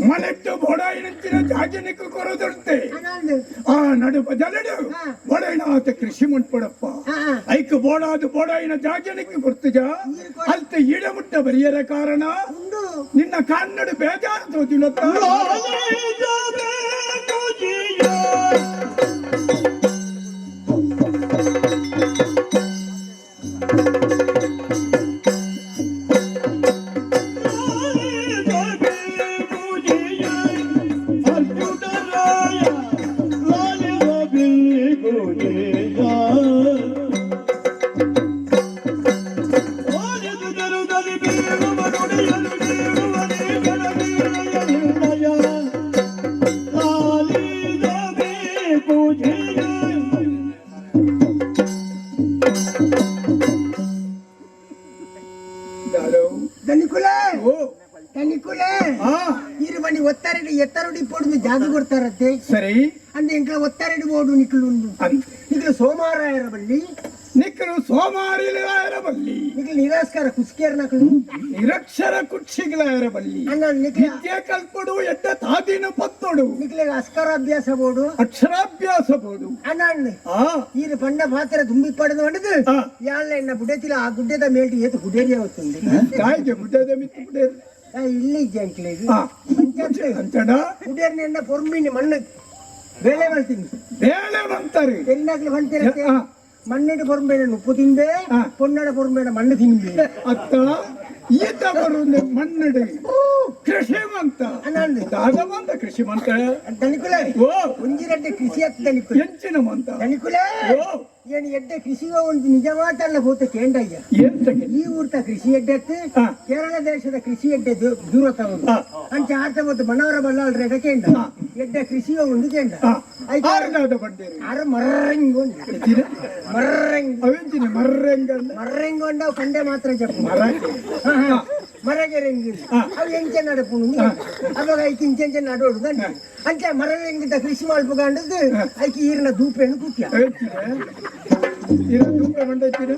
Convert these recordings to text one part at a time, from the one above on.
ಮಲೆಟ್ಟು ಬೋಡಾಯಿನಂಚಿನ ಜಾಜನಿಕ್ಕು ಕೊರದುಂಟೆ ಆ ನಡು ಬದಲಡು ಬೋಡಾಯಿನ ಆತ ಕೃಷಿ ಮನ್ಪಡಪ್ಪ ಐಕ್ ಬೋಡಾದು ಬೋಡಾಯಿನ ಜಾಜನಿಕ್ಕು ಕೊರ್ತುಜ ಅಲ್ತ ಇಡಮುಟ್ಟ ಬರಿಯರ ಕಾರಣ ನಿನ್ನ ಕನ್ನಡ ಬೇಜಾರು ತೋಜುಲತ್ತ. ಜಾಗ ಕೊಡ್ತಾರತ್ತೆ. ಸರಿ. ಅಂದ್ರೆ ಎಂಕ್ಲ ಒತ್ತಾರೆಡ್ ಬೋಡು ನಿಕ್ಲು ಉಂಡು. ನಿಕ್ಲು ಸೋಮಾರಾಯರ ಬಲ್ಲಿ. ನಿಕ್ಕಲು ಸೋಮಾರಿಲಾಯರ ಬಲ್ಲಿ. ನಿಕ್ಲು ನಿರಾಸ್ಕಾರ ಕುಸ್ಕೇರ್ ನಕಲು. ನಿರಕ್ಷರ ಕುಕ್ಷಿಗಳಾಯರ ಬಲ್ಲಿ. ಅಣ್ಣ ನಿಕ್ಲ ವಿದ್ಯೆ ಕಲ್ಪಡು ಎಡ್ಡ ತಾದಿನ ಪತ್ತೊಡು. ನಿಕ್ಲೆ ಅಸ್ಕರಾಭ್ಯಾಸ ಬೋಡು. ಅಕ್ಷರಾಭ್ಯಾಸ ಬೋಡು. ಅಣ್ಣ ಈರು ಪಂಡ ಪಾತ್ರ ದುಂಬಿ ಪಡೆದು ಹೊಡೆದು ಯಾళ్ళ ಎನ್ನ ಬುಡೆತಿಲ ಆ ಗುಡ್ಡೆದ ಮೇಲ್ಟಿ ಏತು ಗುಡೇರಿ అవుతుంది. ಕಾಯಿಗೆ ಗುಡ್ಡದ ಮಿತ್ತು ಗುಡೇರಿ. ಇಲ್ಲಿ ಜಂಕ್ಲೇದು ಅಂಚಡ ಗುಡೇರ್ ನಿನ್ನ ಪೊರ್ಮಿನಿ ಮಣ್ಣು ಬೇಳೆ ಮಾಡ್ತೀನಿ. ಬೇಳೆ ಬಂತಾರೆ. ಎನ್ನಾಗ್ಲಿ ಬಂತಿರತ್ತೆ ಮಣ್ಣಿನ ಪೊರ್ಮೇನ ಉಪ್ಪು ತಿಂಬೆ, ಪೊನ್ನಡ ಪೊರ್ಮೇನ ಮಣ್ಣು ತಿಂಬೆ. ಅತ್ತ ಈತ ಬರುಂದೆ ಮಣ್ಣಡಿ ಕೃಷಿ ಮಂತ ದಾದ ಮಂತ ಕೃಷಿ ಮಂತ. ದನಿಕುಲೆ ಓ ಒಂಜಿರಡ್ಡೆ ಕೃಷಿ ಅತ್ತ ದನಿಕುಲೆ. ಎಂಚಿನ ಮಂತ? ದನಿಕುಲೆ ಏನು ಎಡ್ಡೆ ಕೃಷಿಗ ಒಂದು ನಿಜವಾದಲ್ಲ ಭೂತ ಕೇಂಡಯ್ಯ. ಎಂತಕ್ಕೆ? ಈ ಊರ್ತ ಕೃಷಿ ಎಡ್ಡೆತ್ತು ಕೇರಳ ದೇಶದ ಕೃಷಿ ಎಡ್ಡೆ ದೂರ ತಗೊಂಡು ಅಂಚ ಆರ್ತ ಮತ್ತು ಮನವರ ಬಲ್ಲಾಳ್ರ ಎಡ ಕೇಂಡ ಎಡ್ಡೆ ಕೃಷಿಯ ಒಂದು ಕೇಂಡ. ಆರುದಾದ ಬಂಡೇರಿ. ಆರು ಮರ್ರಂಗ್ ಮರ್ರಂಗ್. ಅವೆಂಚಿನ ಮರ್ರಂಗ್? ಮರ್ರಂಗ್ ಅಂಡ ಕಂಡೆ ಮಾತ್ರ చెప్పು ಮರಗೆರೆಂಗ್ ಅವು ಎಂಚ ನಡಪುಣು ಅವಾಗ ಐಕ್ ಇಂಚೆಂಚ ನಡೋಡು ಅಂಚ ಮರರೆಂಗಿದ ಕೃಷಿ ಮಲ್ಪುಗಂಡದು ಐಕ್ ಈರಿನ ದೂಪೆನು ಕುಟ್ಯ. ದೂಪೆ ಮಂಡೈತಿರ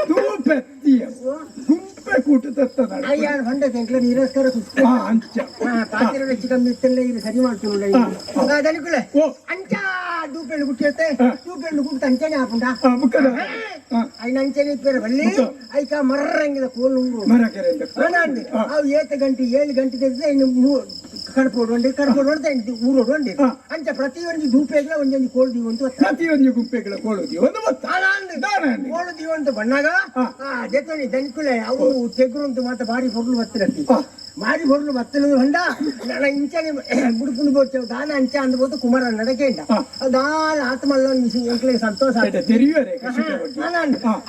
ದೂಪೆ ಗುಂಪೆ ಕೂಟು ತತ್ತದ. ಅಯ್ಯ ಹೊಂಡ ತೆಂಕ್ಲ ನೀರಸ್ಕರ. ಅಂಚ. ಪಾತ್ರೆ ಹೆಚ್ಚು ಕಮ್ಮಿ ಇತ್ತಲ್ಲ ಇದು ಸರಿ ಮಾಡ್ತೀವಿ ದನಿಕುಲೆ. ಅಂಚ ದೂಪೆಣ್ಣು ಕುಟ್ಟಿರುತ್ತೆ ದೂಪೆಣ್ಣು ಕುಟ್ಟು ಅಂಚನೆ ಹಾಪುಂಡ ಐನ ಅಂಚನೆ ಇಪ್ಪೇರ ಬಲ್ಲಿ ಐಕ ಮರ್ರಂಗಿದ ಕೋಲು ಅವು ಏತ ಗಂಟೆ 7 ಗಂಟೆ ತೆಗೆದ್ರೆ ಇನ್ನು ಕಡ್ಪೋಡು ಅಂಡಿ ಕಡ್ಪೋಡು ಅಂತ ಊರೋಡು ಅಂಡಿ ಅಂಚ ಪ್ರತಿಯೊಂದು ದೂಪೆಗಳ ಒಂದೊಂದು ಕೋಳು ದೀವಂತ. ಪ್ರತಿಯೊಂದು ಗುಂಪೆಗಳ ಕೋಳು ದೀವಂತ. ಕೋಳು ದೀವಂತ ಬಣ್ಣಾಗ ದೆತ್ತೋಣಿ ದನಿಕುಲೆ ಅವು ತೆಗ್ರು ಮಾತ ಬಾರಿ ಪೊರ್ಲು ಬತ್ತಿರತ್ತಿ ಮಾರಿ ಹೊರಲು ಬತ್ತಲು ಹೊಂಡ ನನ್ನ ಇಂಚನೆ ಬುಡುಪುಂಡು ಬೋಡ್ತೇವೆ ದಾನ ಅಂಚ ಅಂದ್ಬೋದು ಕುಮಾರ ನಡಕೇಂಡ ದಾನ ಆತ್ಮಲ್ಲ ಎಂಕ್ಲಿಗೆ ಸಂತೋಷ.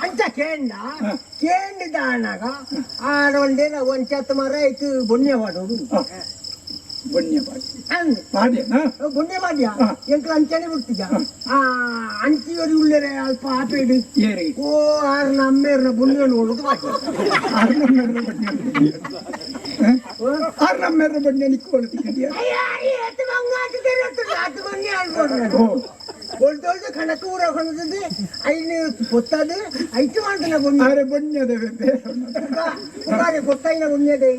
ಅಂಚ ಕೇಂಡ ಕೇಂಡ ದಾನಾಗ ಆಡೊಂಡೆ ಒಂಚತ್ತ ಮರ ಐತು ಬೊಣ್ಯ ಮಾಡೋದು. ಬೊಣ್ಯ ಪಾಡ್ಯನಾ? ಬೊಣ್ಯ ಪಾಡ್ಯ ಎಂಕ್ಲ ಅಂಚನೆ ಬಿಡ್ತಿದ್ದ ಆ ಅಂಚಿಯವರು ಉಳ್ಳರೆ ಅಲ್ಪ ಆಪೇಡು ಓ ಆರ್ ನಮ್ಮೇರ್ನ ಬೊಣ್ಯ ನೋಡೋದು. ಆರ್ ನಮ್ಮೇರ್ನ ಬೊಣ್ಯ ನಿಕ್ಕೊಳ್ಳೋದು. ಒಳ್ದೊಳ್ದು ಕಣಕ ಊರ ಹೊಂದದು ಐನು పొత్తದು ಐಟು ಮಾಡ್ತಾನೆ ಬೊಣ್ಯ. ಆರೆ ಬೊಣ್ಯದ ಬೇರೆ ಗೊತ್ತೈನ ಬೊಣ್ಯದೆ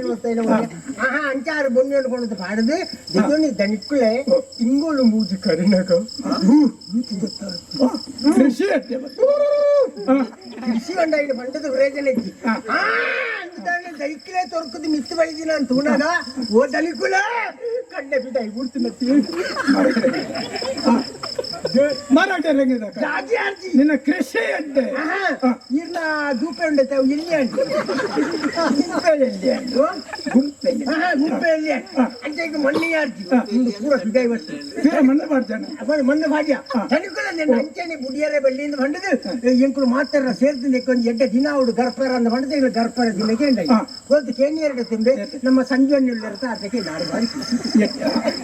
ಗೊತ್ತೈನ ಬೊಣ್ಯ ಆಹಾ ಅಂಚಾರು ಬೊಣ್ಯ ಕೊಡದು ಪಾಡದು ದಿಗೊನಿ ದನಿಕ್ಕುಲೆ ಇಂಗೋಳು ಮೂಜು ಕರಿನಗ. ಕೃಷಿ ಕೃಷಿ ಕಂಡ ಇಲ್ಲಿ ಬಂಡದ ಪ್ರಯೋಜನ ಐತಿ ದೈಕ್ಲೆ ತೊರ್ಕದು ಮಿತ್ತು ಬೈದಿನ ಅಂತ ತೂನಾಗ ಓ ದನಿಕುಲೆ ಕಡ್ಡೆ ಬಿಡ ಗುರ್ತಿನ. ನಿನ್ನ ಕೃಷಿ ಅಡ್ಡೆ. ಇರ್ನ ದೂಪೆ ಉಂಡತೆ ಎಲ್ಲಿ ಅಂಟು ಗುಂಪೆ ಎಲ್ಲಿ ಗುಂಪೆ? ಗುಂಪೆ ಎಲ್ಲಿ ಅಂತ ಈಗ ಮಣ್ಣೆ ಆರ್ಜಿ ಇಂದು ಪೂರ ಬಿಡಾಯಿ ಬರ್ತದೆ. ತೀರ ಮಣ್ಣು ಮಾಡ್ತಾನೆ. ಮಣ್ಣು ಭಾಗ್ಯ ತನಿಕುಲ ನಿನ್ನ ಅಂಚನೆ ಬುಡಿಯರೆ ಬಳ್ಳಿಯಿಂದ ಬಂಡದು ಎಂಕುಲು ಮಾತಾರ ಸೇರ್ತಿಂದ ಒಂದು ಎಡ್ಡೆ ದಿನ ಅವಡು ಗರ್ಪರ ಅಂದ ಬಂಡದು ಇಲ್ಲ ಗರ್ಪರ ದಿನ ಕೇಂಡ ಹೋದ ಕೇಣಿಯರಡ ತುಂಬೆ ನಮ್ಮ ಸಂಜೀವನಿ ಇರ್ತ ಅರ್ಧಕ್ಕೆ ನಾರು ಬಾರಿ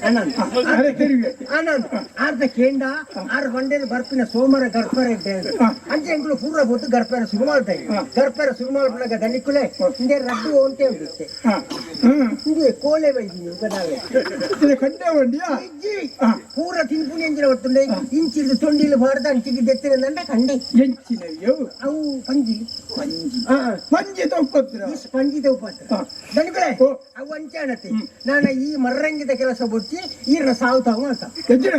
ಆನಂದ್ ಆನಂದ್ ಅರ್ಧ ಕೇಂಡ. ಆರು ಬಂಡೇರು ಬರ್ಪಿನ ಸೋಮರ ಗರ್ಪರ ಅಂಚೆ ಎಂಕುಲು ಪೂರ ಪೊತ್ತು ಗರ್ಪರ ಶುರು ಮಾಡ್ತಾ ಗರ್ಪರ ಶುರು ಮಾಡ್ಬಿಡಗ ದನಿಕುಲೆ ಇಂದೇ ರಡ್ಡು ಅಂತ ಉಂಡಿತ್ತೆ ಇಂದೇ ಕೋಲೆ ಬೈದಿನಿ ಉಗದಾವೆ ಕಂಡೆ ವಂಡಿಯಾ ಪೂರ ತಿನ್ಪುನಿ ಎಂಜಿನ ಒತ್ತುಂಡೆ ಇಂಚಿಡ್ದು ತೊಂಡಿಲು ಬಾರ್ದ ಅಂಚಿಗೆ ದೆತ್ತಿರಂದ ಕಂಡೆ ಎಂಚಿನವ್ಯೋ ಅವು ಪಂಜಿ ಪಂಜಿ ಪಂಜಿ ತೌಪತ್ರ ಪಂಜಿ ತೌಪತ್ರ ದನಿಕುಲೆ ಅವು ಅಂಚಾಣತೆ ನಾನು ಈ ಮರ್ರಂಗಿದ ಕೆಲಸ ಬೊಚ್ಚಿ ಈರ್ನ ಸಾವು ತಾವು ಅಂತ ಎಂಚಿನ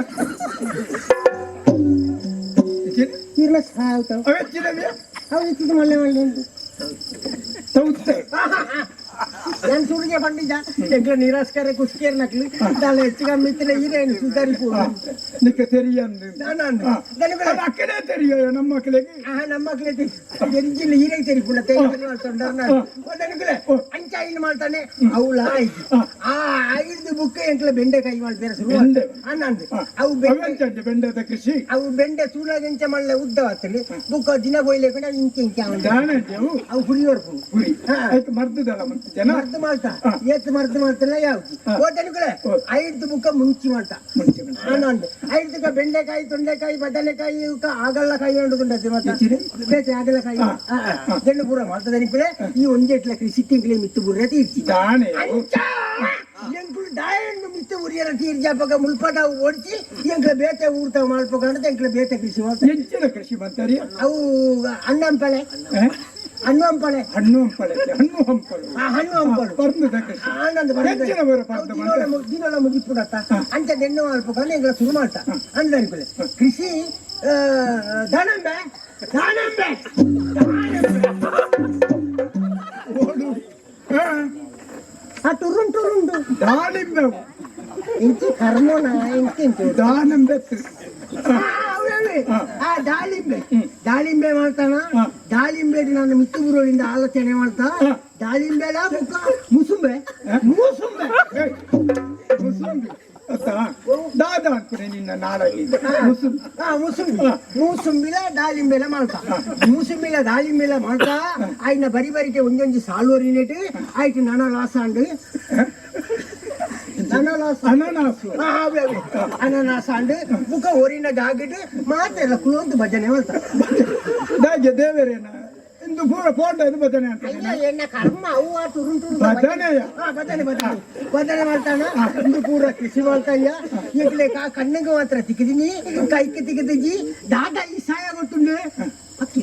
ಈರ್ನ ಸಾವು ತಾವು ಅವೆಚ್ಚಿನವ್ಯ ಅವು ಇತ್ತಿದ್ದು ಮಲ್ಲೆ ಮಲ್ಲೆ ತೌತೆ ನಾನು ಸುರುಗೆ ಬಂಡಿದ್ದ ಎಂಕ್ಲ ನಿರಾಸ್ಕರ ಕುಸ್ಕೇರ್ ನಕ್ಲಿ ದಾಲ ಹೆಚ್ಚು ಕಮ್ಮಿ ಇತ್ತಿನ ಈರೇನು ಸುಧಾರಿಪು ನಿಕ್ಕ ತೆರಿಯಂದು ನಾನು ಅಕ್ಕಡೆ ತೆರಿಯ ನಮ್ಮ ಮಕ್ಕಳಿಗೆ ನಮ್ಮ ಮಕ್ಕಳಿಗೆ ಎರಿಜಿಲ್ಲ ಈರೇ ತೆರಿಪುಲ್ಲ ತೆರಿಪುಲ್ಲ ಅಂಚ ಐನು ಮಾಡ್ತಾನೆ ಅವಳ ಆಯ್ತು ಆ ಐದು ಬುಕ್ ಎಂಕ್ಲ ಬೆಂಡೆಕಾಯಿ ಮಾಡ್ತಾರೆ ಶುರು ಅನ್ನಂದು ಅವು ಬೆಂಡೆ ಬೆಂಡೆದ ಕೃಷಿ ಅವು ಬೆಂಡೆ ಸೂಲಾಗೆಂಚ ಮಳ್ಳೆ ಉದ್ದ ಆತಲಿ ಬುಕ್ ದಿನ ಕೊಯ್ಲೆ ಕೂಡ ಇಂಚೆ ಇಂಚೆ ಅವು ಹುಳಿ ಹೊರ್ಪು ಹುಳಿ ಆಯ್ತು ಮರ್ದದಲ್ಲ ಮತ್ತೆ ಜನ ಮರ್ದು ಮಾಡ್ತಾ ಏತ್ ಮರ್ದು ಮಾಡ್ತಲ್ಲ ಯಾವ್ದು ಓದನುಗಳೇ ಐದು ಬುಕ್ಕ ಮುಂಚಿ ಮಾಡ್ತಾ ಅನ್ನಂದು ಐದಕ್ಕ ಬೆಂಡೆಕಾಯಿ ತೊಂಡೆಕಾಯಿ ಬದನೆಕಾಯಿ ಆಗಲ್ಲಕಾಯಿ ಉಂಟು ಮತ್ತೆ ಆಗಲಕಾಯಿ ದೆಣ್ಣು ಪೂರ ಮಾಡ್ತದೆ ನಿಕ್ಕುಲೆ ಈ ಒಂಜೆಟ್ಲ ಕೃಷಿ ತಿಂಗ್ಳಿ ಮಿತ್ತು ಬುರ್ರೆ ತೀರ್ಚಿ ಎಂಕುಲು ದಾಯಣ್ಣು ಮಿತ್ತು ಉರಿಯರ ತೀರ್ಜಾಪಕ ಮುಲ್ಪದ ಓಡಿಸಿ ಎಂಕ್ಲ ಬೇತೆ ಊರ್ತಾವ ಮಾಡ್ಪಕ ಎಂಕ್ಲ ಬೇತೆ ಕೃಷಿ ಮಾಡ್ತಾರೆ ಎಂಚಿನ ಕೃಷಿ ಮಾಡ್ತಾರೆ ಅವು ಅಣ್ಣಂಪಳೆ ಹಣ್ಣು ಹಂಪಳೆ ಹಣ್ಣು ಹಂಪಳೆ ಹಣ್ಣು ಹಂಪಲು ಹಣ್ಣು ಹಂಪಲು ಪರ್ಣದ ಕೃಷಿ ಆನಂದ ದಿನೊಳ ಮುಗಿಪುಡತ್ತ ಅಂಚ ದೆಣ್ಣು ಮಲ್ಪಕ ಎಂಕ್ಲ ಶುರು ಮಾಡ್ತಾ ಅಂದ ಕೃಷಿ ದಾನಂಬೆ ದಾನಂಬೆ ಓಡು ಆ ಟುರುನ್ ಟುರುಂಡು ದಾಳಿಂಬೆ ಇಂಚಿ ಕರ್ಮೋನ ಇಂಚಿ ದಾನಂಬೆ ಆ ದಾಳಿಂಬೆ ದಾಳಿಂಬೆ ಮಾಡ್ತಾನ ದಾಳಿಂಬೆ ನಾನು ಮಿತ್ತು ಬುರೋಳಿಂದ ಆಲೋಚನೆ ಮಾಡ್ತಾ ದಾಳಿಂಬೆಲ ಬುಕ್ಕ ಮುಸುಂಬೆ ಮುಸುಂಬೆ ಮುಸುಂಬಿ ದಾದ ಅನ್ಪುಣೆ ನಿನ್ನ ನಾಳಲ್ಲಿ ಮುಸುಂಬಿ ಮೂಸುಂಬಿಲ ದಾಳಿಂಬೆಲ ಮಾಡ್ತಾ ಮೂಸುಂಬಿಲ ದಾಳಿಂಬೆಲ ಮಾಡ್ತಾ ಆಯ್ನ ಬರಿ ಬರಿಗೆ ಒಂದೊಂದು ಸಾಲುವರಿನೇಟ್ ಆಯ್ತು ನನ ಲಾಸ ಅಂಡು ಅನನಾಸು ಅನನಾಸ ಅಂಡು ಬುಕ್ಕ ಒರಿನ ಜಾಗಿಟ್ ಮಾತೆಲ್ಲ ಕುಲೊಂದು ಭಜನೆ ಮಾಡ್ತಾ ದಾಗೆ ದೇವರೇನ ಇಂದು ಪೂರ ಪೋಂಡ ಇದು ಭಜನೆ ಅಂತ ಎನ್ನ ಕರ್ಮ ಅವು ಆ ಟುರುನ್ ಟುರುನ್ ಭಜನೆಯ ಭಜನೆ ಭಜನೆ ಭಜನೆ ಮಾಡ್ತಾನ ಇಂದು ಪೂರ ಕೃಷಿ ಮಾಡ್ತಾಯ್ಯ ಈಗಲೇ ಕಣ್ಣಿಗೆ ಮಾತ್ರ ತಿಕ್ಕಿದೀನಿ ಕೈಗೆ ತಿಕ್ಕಿದಿಜಿ ದಾದ ಈ ಸಾಯ ಗೊತ್ತುಂಡು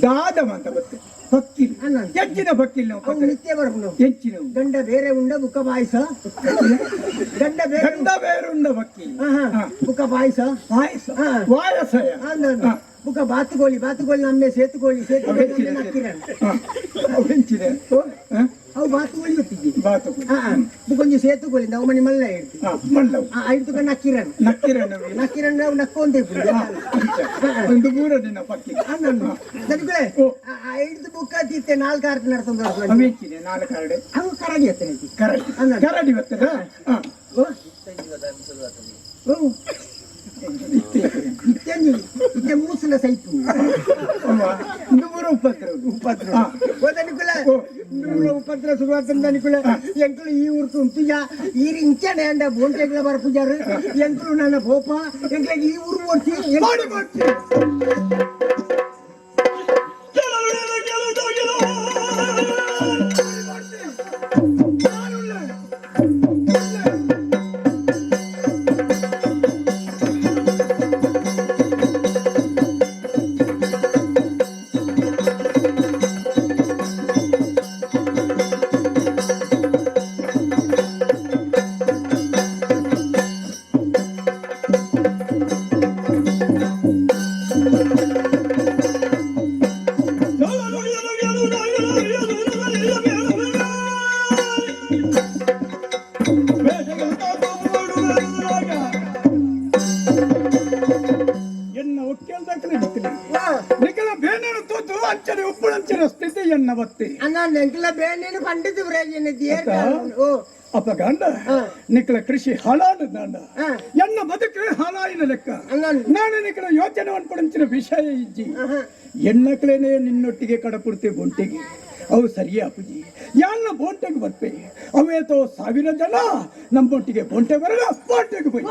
ದಾದ ಅಂತ ಬತ್ತೆ ಪಕ್ಕಿಲ್ ಹೆಚ್ಚಿನ ಪಕ್ಕಿಲ್ ಅವು ನಿತ್ಯ ಬರ್ಪುಂಡು ಹೆಚ್ಚಿನ ಗಂಡ ಬೇರೆ ಉಂಡ ಬುಕ್ಕ ಪಾಯಸ ಗಂಡ ಬೇರೆ ಗಂಡ ಬೇರೆ ಉಂಡ ಪಕ್ಕಿ ಬುಕ್ಕ ಪಾಯಸ ಪಾಯಸ ವಾಯಸಯ ಬುಕ್ಕ ಬಾತುಕೋಳಿ ಬಾತುಕೋಳಿ ನಮ್ಮೆ ಸೇತುಕೋಳಿ ಸೇತುಕೋಳಿ ನಕ್ಕಿರಣ ಹೆಚ್ಚಿದೆ ಅವು ಬಾತುಕೋಳಿ ಗೊತ್ತಿದ್ದಿ ಬಾತುಕೋಳಿ ಬುಕ್ಕೊಂಜಿ ಸೇತುಕೋಳಿ ನಾವು ಮನೆ ಮಲ್ಲ ಹೇಳ್ತಿ ಮಲ್ಲವು ಐದು ನಕ್ಕಿರಣ ನಕ್ಕಿರಣ ನಕ್ಕಿರಣ ನಾವು ನಕ್ಕೊಂತ ಒಂದು ಮೂರ ದಿನ ಪಕ್ಕಿ ದನಿಗಳೇ ಐದು ಬುಕ್ಕ ತಿತ್ತೆ ನಾಲ್ಕು ಆರ್ತಿ ನಡ್ಕೊಂಡು ಅವು ನಾಲ್ಕು ಆರ್ಡೆ ಅವು ಕರಡಿ ಹತ್ತನೆ ಕರಡಿ ಕರಡಿ ಬರ್ತದ ಇತ್ತೆ ಮೂಸಲ ಸೈಪು ನೂರ ಉಪದ್ರ ಉಪದ್ರ ಓದನಿಕುಲ ನೂರ ಉಪದ್ರ ಶುರುವಾತಂದನಿಕುಲ ಎಂಕುಲು ಈ ಊರ್ತು ಉಂತುಜ ಈರು ಇಂಚನೆ ಅಂಡ ಬೋಂಟೆಗ್ಲ ಬರ್ಪುಜಾರು ಎಂಕುಲು ನನ್ನ ಬೋಪ ಎಂಕ್ಲ ಈ ಊರು ಓಡ್ತಿ ಮಾಡಿ ಮಾಡ್ತಿ ಅಪ್ಪ ಗಂಡ ನಿಕ್ಕಲ ಕೃಷಿ ಹಾಳಾದ ದಾಂಡ ಎನ್ನ ಬದುಕು ಹಾಳಾಯಿನ ಲೆಕ್ಕ ನಾನು ನಿಕ್ಕಲ ಯೋಚನೆ ಅನ್ಪಡಂಚಿನ ವಿಷಯ ಇಜ್ಜಿ ಎಣ್ಣಕ್ಲೇನೆ ನಿನ್ನೊಟ್ಟಿಗೆ ಕಡಪುಡ್ತೆ ಬೊಂಟೆಗೆ ಅವು ಸರಿಯೇ ಅಪ್ಪುಜಿ ಯಾನ್ನ ಬೋಂಟೆಗೆ ಬರ್ಪೆ ಅವೇತೋ ಸಾವಿರ ಜನ ನಮ್ಮೊಟ್ಟಿಗೆ ಬೊಂಟೆ ಬರಲ್ಲ ಬೋಂಟೆಗೆ ಹೋಯ್.